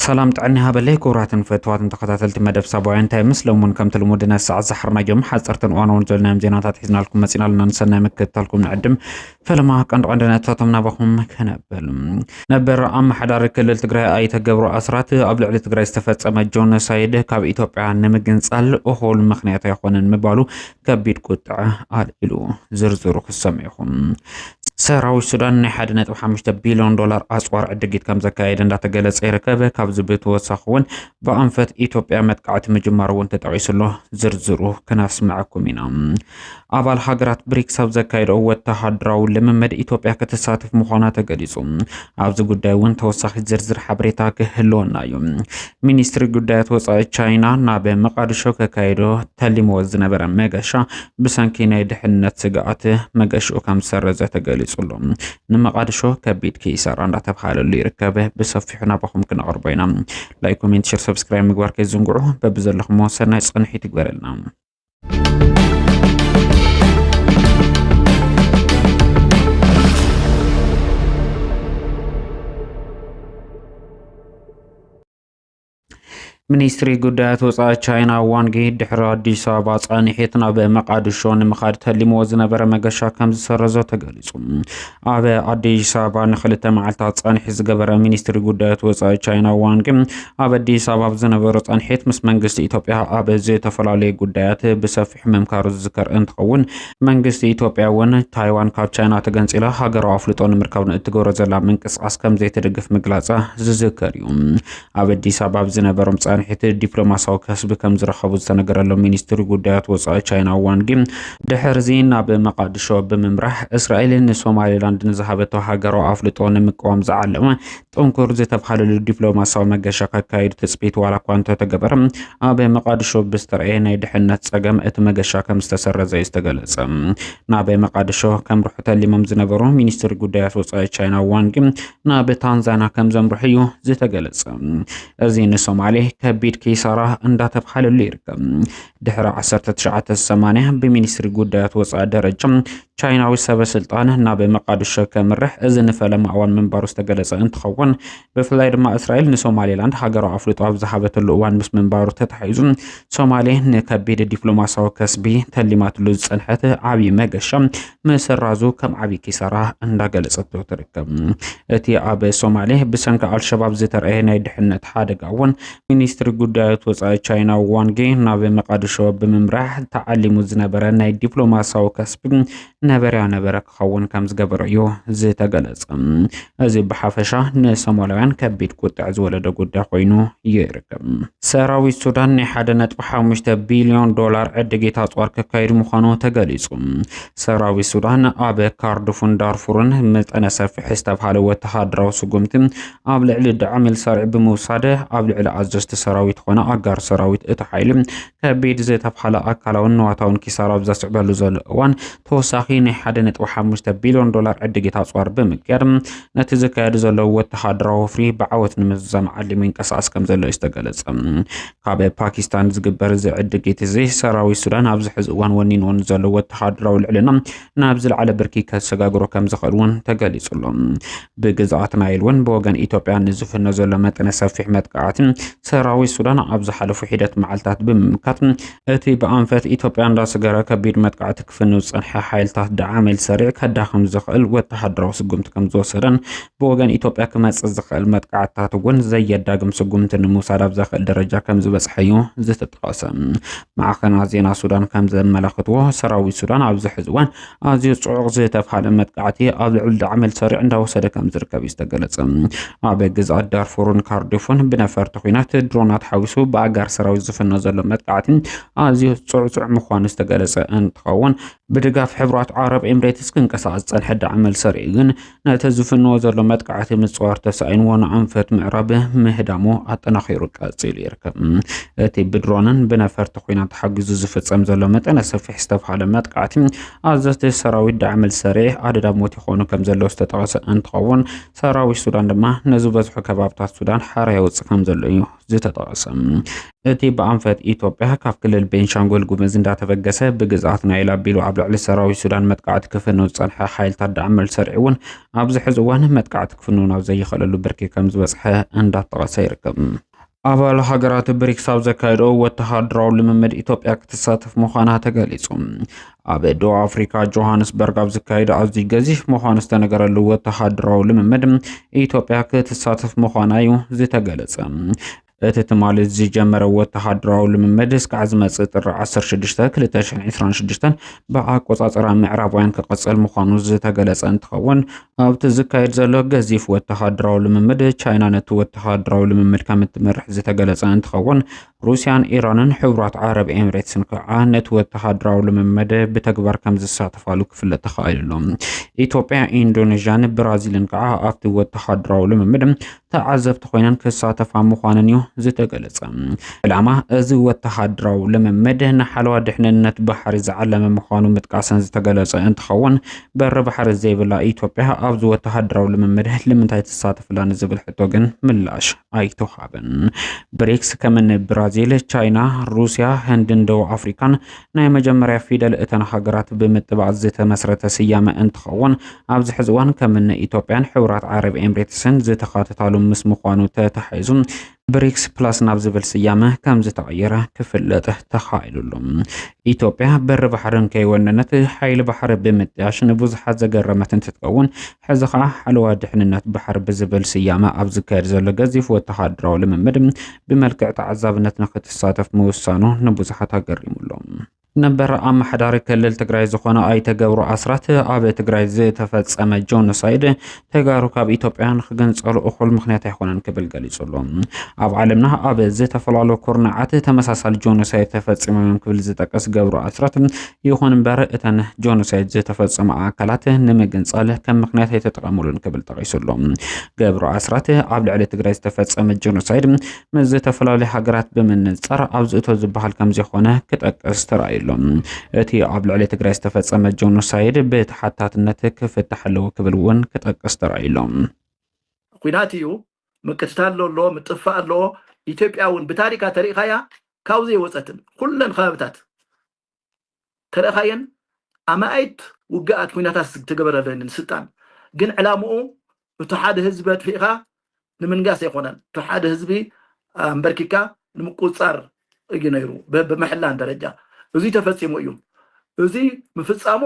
ሰላም ጥዕና ይሃበለይ ክቡራትን ፈትዋትን ተኸታተልቲ መደብ ሳባውያን እንታይ ምስሎም እውን ከምቲ ልሙድ ነሰዓት ዝሓርናዮም ሓፀርትን እዋናውን ዘልናዮም ዜናታት ሒዝናልኩም መፂና ኣለና። ንሰናይ ምክትታልኩም ንዕድም። ፈለማ ቀንዲ ቀንዲ ነጥብታቶም ናባኹም ከነብል። ነበር ኣመሓዳሪ ክልል ትግራይ ኣይተ ገብሩ ኣስራት ኣብ ልዕሊ ትግራይ ዝተፈፀመ ጆኖሳይድ ካብ ኢትዮጵያ ንምግንፃል እኹል ምኽንያት ኣይኾነን ምባሉ ከቢድ ቁጥዐ ኣልዒሉ። ዝርዝሩ ክሰምዑ ኢኹም። ሰራዊት ሱዳን ናይ ሓደ ነጥቢ ሓሙሽተ ቢልዮን ዶላር ኣፅዋር ዕድጊት ከም ዘካየደ እንዳተገለጸ ይርከብ። ካብዚ ብተወሳኺ እውን ብኣንፈት ኢትዮጵያ መጥቃዕቲ ምጅማሩ እውን ተጠቒሱ ኣሎ። ዝርዝሩ ክነስምዐኩም ኢና። ኣባል ሃገራት ብሪክስ ኣብ ዘካየደኦ ወተሃደራዊ ልምምድ ኢትዮጵያ ክትሳተፍ ምዃና ተገሊጹ። ኣብዚ ጉዳይ እውን ተወሳኺ ዝርዝር ሓበሬታ ክህልወና እዩ። ሚኒስትሪ ጉዳያት ወጻኢ ቻይና ናብ መቃድሾ ከካይዶ ተሊምዎ ዝነበረ መገሻ ብሰንኪ ናይ ድሕነት ስግኣት መገሽኡ ከም ዝሰረዘ ተገሊጹ ኣሎ። ንመቃድሾ ከቢድ ኪሳራ እንዳተብሃለሉ ይርከብ። ብሰፊሑ ናባኹም ክነቕርቦ ኢና። ላይክ፣ ኮሜንት፣ ሸር፣ ሰብስክራይብ ምግባር ከይትዝንግዑ። በብዘለኹሞ ሰናይ ጽንሒት ይግበረልና። ሚኒስትሪ ጉዳያት ወጻኢ ቻይና ዋንጊ ድሕሪ ኣዲስ ኣበባ ጻንሒት ናብ መቃድሾ ንምኻድ ተሊምዎ ዝነበረ መገሻ ከም ዝሰረዞ ተገሊጹ። ኣብ ኣዲስ ኣበባ ንክልተ መዓልታት ጻንሒት ዝገበረ ሚኒስትሪ ጉዳያት ወጻኢ ቻይና ዋንጊ ኣብ ኣዲስ ኣበባ ኣብ ዝነበሮ ጻንሒት ምስ መንግስቲ ኢትዮጵያ ኣብ ዝተፈላለዩ ጉዳያት ብሰፊሑ ምምካሩ ዝዝከር እንትኸውን መንግስቲ ኢትዮጵያ እውን ታይዋን ካብ ቻይና ተገንጺላ ሃገራዊ ኣፍልጦ ንምርካብ ንእትገብሮ ዘላ ምንቅስቃስ ከም ዘይትድግፍ ምግላጻ ዝዝከር እዩ። ኣብ ኣዲስ ኣበባ ኣብ ዝነበሮም ጻንሒት ዲፕሎማሲያዊ ከስቢ ከም ዝረኸቡ ዝተነገረሎም ሚኒስትሪ ጉዳያት ወጻኢ ቻይና ዋንጊ ድሕርዚ ናብ መቃድሾ ብምምራሕ እስራኤል ንሶማሌላንድ ንዝሃበቶ ሃገራዊ ኣፍልጦ ንምቅዋም ዝዓለመ ጥንኩር ዝተብሃለሉ ዲፕሎማሲያዊ መገሻ ከካይዱ ትጽቢት ዋላ እኳ እንተተገበረ ኣብ መቃድሾ ብዝተረኣየ ናይ ድሕነት ጸገም እቲ መገሻ ከም ዝተሰረዘ እዩ ዝተገለጸ። ናብ መቃድሾ ከምርሑ ተሊሞም ዝነበሩ ሚኒስትሪ ጉዳያት ወጻኢ ቻይና ዋንጊ ናብ ታንዛና ከም ዘምርሑ እዩ ዝተገለጸ። እዚ ንሶማሌ ከቢድ ኪሳራ እንዳተብሃለሉ ይርከብ። ድሕሪ ዓሰርተ ትሽዓተ ሰማንያ ብሚኒስትሪ ጉዳያት ወጻኢ ደረጃ ቻይናዊ ሰበ ስልጣን ናብ መቃድሾ ከምርሕ እዚ ንፈለማ እዋን ምንባሩ ዝተገለጸ እንትኸውን ብፍላይ ድማ እስራኤል ንሶማሌላንድ ሃገራዊ ኣፍልጦ ኣብ ዝሃበተሉ እዋን ምስ ምንባሩ ተታሒዙ ሶማሌ ንከቢድ ዲፕሎማሲያዊ ከስቢ ተሊማትሉ ዝጸንሐት ዓብዪ መገሻ ምስራዙ ከም ዓብዪ ኪሳራ እንዳገለጸቶ ትርከብ። እቲ ኣብ ሶማሌ ብሰንኪ ኣልሸባብ ዝተረኣየ ናይ ድሕነት ሓደጋ እውን ሚኒስትሪ ጉዳያት ወጻኢ ቻይና ዋንጌ ናብ መቃድሾ ብምምራሕ ተዓሊሙ ዝነበረ ናይ ዲፕሎማሲያዊ ከስቢ ነበረያ ነበረ ክኸውን ከም ዝገበረ እዩ ዝተገለጸ። እዚ ብሓፈሻ ንሶማላውያን ከቢድ ቁጥዕ ዝወለደ ጉዳይ ኮይኑ ይርከብ። ሰራዊት ሱዳን ናይ ሓደ ነጥቢ ሓሙሽተ ቢልዮን ዶላር ዕድጊት ኣጽዋር ከካይድ ምዃኑ ተገሊጹ። ሰራዊት ሱዳን ኣብ ካርዱፉን ዳርፉርን መጠነ ሰፊሕ ዝተብሃለ ወተሃደራዊ ስጉምቲ ኣብ ልዕሊ ዳዕም ኤል ሳሪዕ ብምውሳድ ኣብ ልዕሊ ኣዘዝቲ ሰራዊት ኾነ ኣጋር ሰራዊት እቲ ሓይሊ ከቢድ ዝተብሃለ ኣካላውን ንዋታውን ኪሳራ ኣብ ዘስዕበሉ ዘሎ እዋን ተወሳኺ ናይ ሓደ ነጥቢ ሓሙሽተ ቢልዮን ዶላር ዕድጊት ኣጽዋር ብምክያድ ነቲ ዝካየድ ዘሎ ወተሃደራዊ ወፍሪ ብዓወት ንምዝዛም ዓሊሙ ይንቀሳቐስ ከም ዘሎ እዩ ዝተገለጸ። ካብ ፓኪስታን ዝግበር እዚ ዕድጊት እዚ ሰራዊት ሱዳን ኣብዚ ሕዚ እዋን ወኒንዎ ንዘሎ ወተሃደራዊ ልዕልና ናብ ዝለዓለ ብርኪ ከሰጋግሮ ከም ዝኽእል እውን ተገሊጹ ኣሎ። ብግዝኣት ናይል እውን ብወገን ኢትዮጵያ ንዝፍኖ ዘሎ መጠነ ሰፊሕ መጥቃዕቲ ሰራዊት ሱዳን ኣብ ዝሓለፉ ሒደት መዓልታት ብምምካት እቲ ብኣንፈት ኢትዮጵያ እንዳስገረ ከቢድ መጥቃዕቲ ክፍንው ዝጸንሐ ሓይልታት ዳዕም ኤል ሰሪዕ ከዳኽም ዝኽእል ወተሃደራዊ ስጉምቲ ከም ዝወሰደን ብወገን ኢትዮጵያ ክመጽእ ዝኽእል መጥቃዕትታት እውን ዘየዳግም ስጉምቲ ንምውሳድ ኣብ ዘኽእል ደረጃ ከም ዝበጽሐ እዩ ዝተጠቐሰ። ማዕኸናት ዜና ሱዳን ከም ዘመላኽትዎ ሰራዊት ሱዳን ኣብዚ ሕዚ እዋን ኣዝዩ ጽዑቕ ዝተብሃለ መጥቃዕቲ ኣብ ልዕሊ ዳዕም ኤል ሰሪዕ እንዳወሰደ ከም ዝርከብ እዩ ዝተገለጸ። ኣብ ግዝኣት ዳርፉርን ካርዲፉን ብነፈርቲ ኲናት ድሮናት ሓዊሱ ብኣጋር ሰራዊት ዝፍኖ ዘሎ መጥቃዕቲ ኣዝዩ ጽዑጽዕ ምዃኑ ዝተገለጸ እንትኸውን ብድጋፍ ሕቡራት ዓረብ ኤምሬትስ ክንቀሳቐስ ዝጸንሐ ዳዕም ኤል ሰሪዕ ግን ነቲ ዝፍንዎ ዘሎ መጥቃዕቲ ምጽዋር ተሳኢንዎ ንኣንፈት ምዕራብ ምህዳሙ ኣጠናኺሩ ቀጺሉ ይርከብ። እቲ ብድሮንን ብነፈርቲ ኲናት ተሓጊዙ ዝፍጸም ዘሎ መጠነ ሰፊሕ ዝተብሃለ መጥቃዕቲ ኣዘዝቲ ሰራዊት ዳዕም ኤል ሰሪዕ ኣደዳ ሞት ይኾኑ ከም ዘለዉ ዝተጠቐሰ እንትኸውን ሰራዊት ሱዳን ድማ ንዝበዝሑ ከባብታት ሱዳን ሓራ የውፅእ ከም ዘሎ እዩ ተጠቐሰ። እቲ ብኣንፈት ኢትዮጵያ ካብ ክልል ቤንሻንጉል ጉምዝ እንዳተበገሰ ብግዝኣትና ኢላ ኣቢሉ ኣብ ልዕሊ ሰራዊት ሱዳን መጥቃዕቲ ክፍንው ዝጸንሐ ሓይልታት ዳዕመል ሰሪዕ እውን ኣብዚ ሕዚ እዋን መጥቃዕቲ ክፍንው ናብ ዘይኽእለሉ ብርኪ ከም ዝበጽሐ እንዳተጠቐሰ ይርከብ። ኣባል ሃገራት ብሪክስ ኣብ ዘካየደኦ ወተሃደራዊ ልምምድ ኢትዮጵያ ክትሳተፍ ምዃና ተገሊጹ። ኣብ ደቡብ ኣፍሪካ ጆሃንስበርግ ኣብ ዝካየደ ኣዝዩ ገዚፍ ምዃኑ ዝተነገረሉ ወተሃደራዊ ልምምድ ኢትዮጵያ ክትሳተፍ ምዃና እዩ ዝተገለጸ። እቲ ትማሊ ዝጀመረ ወተሃደራዊ ልምምድ እስካዕ ዝመጽእ ጥሪ ዓሰርተ ሽዱሽተ ክልተ ሽሕን ዕስራን ሽዱሽተን ብኣቆጻጽራ ምዕራባውያን ክቐጽል ምዃኑ ዝተገለጸ እንትኸውን፣ ኣብቲ ዝካየድ ዘሎ ገዚፍ ወተሃደራዊ ልምምድ ቻይና ነቲ ወተሃደራዊ ልምምድ ከም እትመርሕ ዝተገለጸ እንትኸውን፣ ሩስያን ኢራንን ሕቡራት ዓረብ ኤምሬትስን ከዓ ነቲ ወተሃደራዊ ልምምድ ብተግባር ከም ዝሳተፋሉ ክፍለጥ ተኻኢሉ ኣሎ። ኢትዮጵያ፣ ኢንዶኔዥያን ብራዚልን ከዓ ኣብቲ ወተሃደራዊ ልምምድ ተዓዘብቲ ኮይነን ክሳተፋ ምዃነን እዩ ዝተገለጸ። ዕላማ እዚ ወተሃደራዊ ልምምድ ንሓለዋ ድሕንነት ባሕሪ ዝዓለመ ምዃኑ ምጥቃሰን ዝተገለጸ እንትኸውን፣ በሪ ባሕሪ ዘይብላ ኢትዮጵያ ኣብዚ ወተሃደራዊ ልምምድ ልምንታይ ትሳተፍላ ንዝብል ሕቶ ግን ምላሽ ኣይተውሃበን። ብሪክስ ከም እኒ ብራዚል፣ ቻይና፣ ሩስያ፣ ህንድን ደቡብ ኣፍሪካን ናይ መጀመርያ ፊደል እተን ሃገራት ብምጥባቕ ዝተመስረተ ስያመ እንትኸውን፣ ኣብዚ ሕዚ እዋን ከም እኒ ኢትዮጵያን ሕቡራት ዓረብ ኤምሬትስን ዝተኻተታሉ ምስ ምዃኑ ተተሓሒዙ ብሪክስ ፕላስ ናብ ዝብል ስያመ ከም ዝተቐየረ ክፍለጥ ተኻኢሉ ኣሎ። ኢትዮጵያ በሪ ባሕርን ከይወነነት ሓይሊ ባሕሪ ብምጥያሽ ንብዙሓት ዘገረመት እንትትከውን፣ ሕዚ ከዓ ሓለዋ ድሕንነት ባሕሪ ብዝብል ስያመ ኣብ ዝካየድ ዘሎ ገዚፍ ወተሃደራዊ ልምምድ ብመልክዕ ተዓዛብነት ንክትሳተፍ ምውሳኑ ንብዙሓት ኣገሪሙ ኣሎ። ነበር ኣመሓዳሪ ክልል ትግራይ ዝኾነ ኣይተ ገብሩ ኣስራት ኣብ ትግራይ ዝተፈጸመ ጆኖሳይድ ተጋሩ ካብ ኢትዮጵያ ንክግንጸሉ እኹል ምኽንያት ኣይኮነን ክብል ገሊጹ ኣሎ። ኣብ ዓለምና ኣብ ዝተፈላለዩ ኩርናዓት ተመሳሳሊ ጆኖሳይድ ተፈጺሞም እዮም ክብል ዝጠቀስ ገብሩ ኣስራት፣ ይኹን እምበር እተን ጆኖሳይድ ዝተፈጸማ ኣካላት ንምግንጻል ከም ምኽንያት ኣይተጠቐሙሉን ክብል ጠቒሱ ኣሎ። ገብሩ ኣስራት ኣብ ልዕሊ ትግራይ ዝተፈጸመ ጆኖሳይድ ምስ ዝተፈላለዩ ሃገራት ብምንጻር ኣብዚ እቶ ዝበሃል ከም ዘይኮነ ክጠቅስ ተራእዩ ኣሎ። እቲ ኣብ ልዕሊ ትግራይ ዝተፈጸመ ጆኖሳይድ ብተሓታትነት ክፍታሕ ኣለዎ ክብል እውን ክጠቅስ ተራእዩ ኣሎ። ኲናት እዩ፣ ምቅትታል ኣሎ፣ ምጥፋእ ኣሎ። ኢትዮጵያ እውን ብታሪካ ተሪእኻያ ካብዚ የወፀትን ኩለን ከባብታት ተረእኻየን ኣማኢት ውግኣት ኲናታት ዝተገበረለን ስልጣን ግን ዕላምኡ እቲ ሓደ ህዝቢ ኣጥፊእኻ ንምንጋስ ኣይኮነን። እቲ ሓደ ህዝቢ ኣንበርኪካ ንምቁፅፃር እዩ ነይሩ። ብ- ብምሕላን ደረጃ እዚ ተፈፂሙ እዩ። እዚ ምፍፃሙ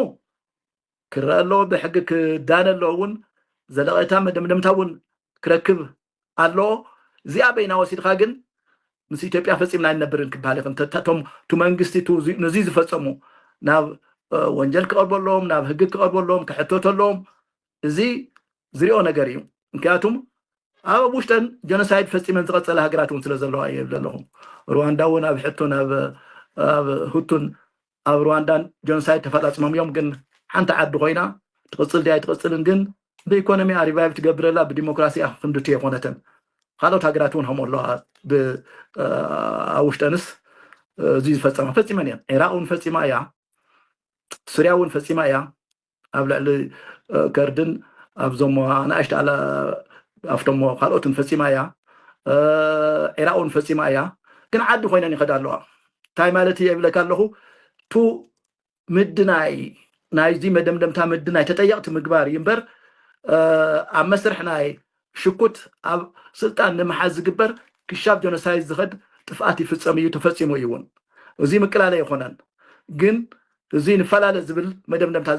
ክረአ ኣለዎ፣ ብሕጊ ክዳነ ኣለዎ እውን ዘለቐታ መደምደምታ እውን ክረክብ ኣለዎ። እዚኣ በይና ወሲድካ ግን ምስ ኢትዮጵያ ፈፂምና ኣይንነብርን ክበሃል ይኽእል። እቶም እቲ መንግስቲ ነዚ ዝፈፀሙ ናብ ወንጀል ክቐርበሎም፣ ናብ ህጊ ክቐርበሎም፣ ክሕተተሎም እዚ ዝሪኦ ነገር እዩ። ምክንያቱም ኣብ ውሽጠን ጀኖሳይድ ፈፂመን ዝቐፀለ ሃገራት እውን ስለ ዘለዋ እየ ዝብል ዘለኹ። ሩዋንዳ እውን ኣብ ሕቶን ኣብ ሁቱን ኣብ ሩዋንዳን ጀኖሳይድ ተፈፃፂሞም እዮም። ግን ሓንቲ ዓዲ ኮይና ትቕፅል ድያ ኣይትቕፅልን ግን ብኢኮኖሚኣ ሪቫይቭ ትገብረላ ብዲሞክራሲኣ ክንድቲ የኮነትን። ካልኦት ሃገራት እውን ከምኡ ኣለዋ። ኣብ ውሽጠንስ እዚ ዝፈፀማ ፈፂመን እየን። ዒራቅ እውን ፈፂማ እያ። ሱርያ እውን ፈፂማ እያ። ኣብ ልዕሊ ከርድን ኣብዞሞ ኣናእሽተ ኣፍቶሞ ካልኦትን ፈፂማ እያ። ዒራቅ እውን ፈፂማ እያ። ግን ዓዲ ኮይነን ይኸዳ ኣለዋ። እንታይ ማለት እየ ይብለካ ኣለኹ? ቱ ምድናይ ናይዚ መደምደምታ ምድናይ ተጠየቕቲ ምግባር እዩ እምበር ኣብ መስርሕ ናይ ሽኩት ኣብ ስልጣን ንምሓዝ ዝግበር ክሻብ ጀኖሳይድ ዝኸድ ጥፍኣት ይፍፀም እዩ፣ ተፈፂሙ እዩ እውን። እዚ ምቅላለ ኣይኮነን። ግን እዚ ንፈላለ ዝብል መደምደምታ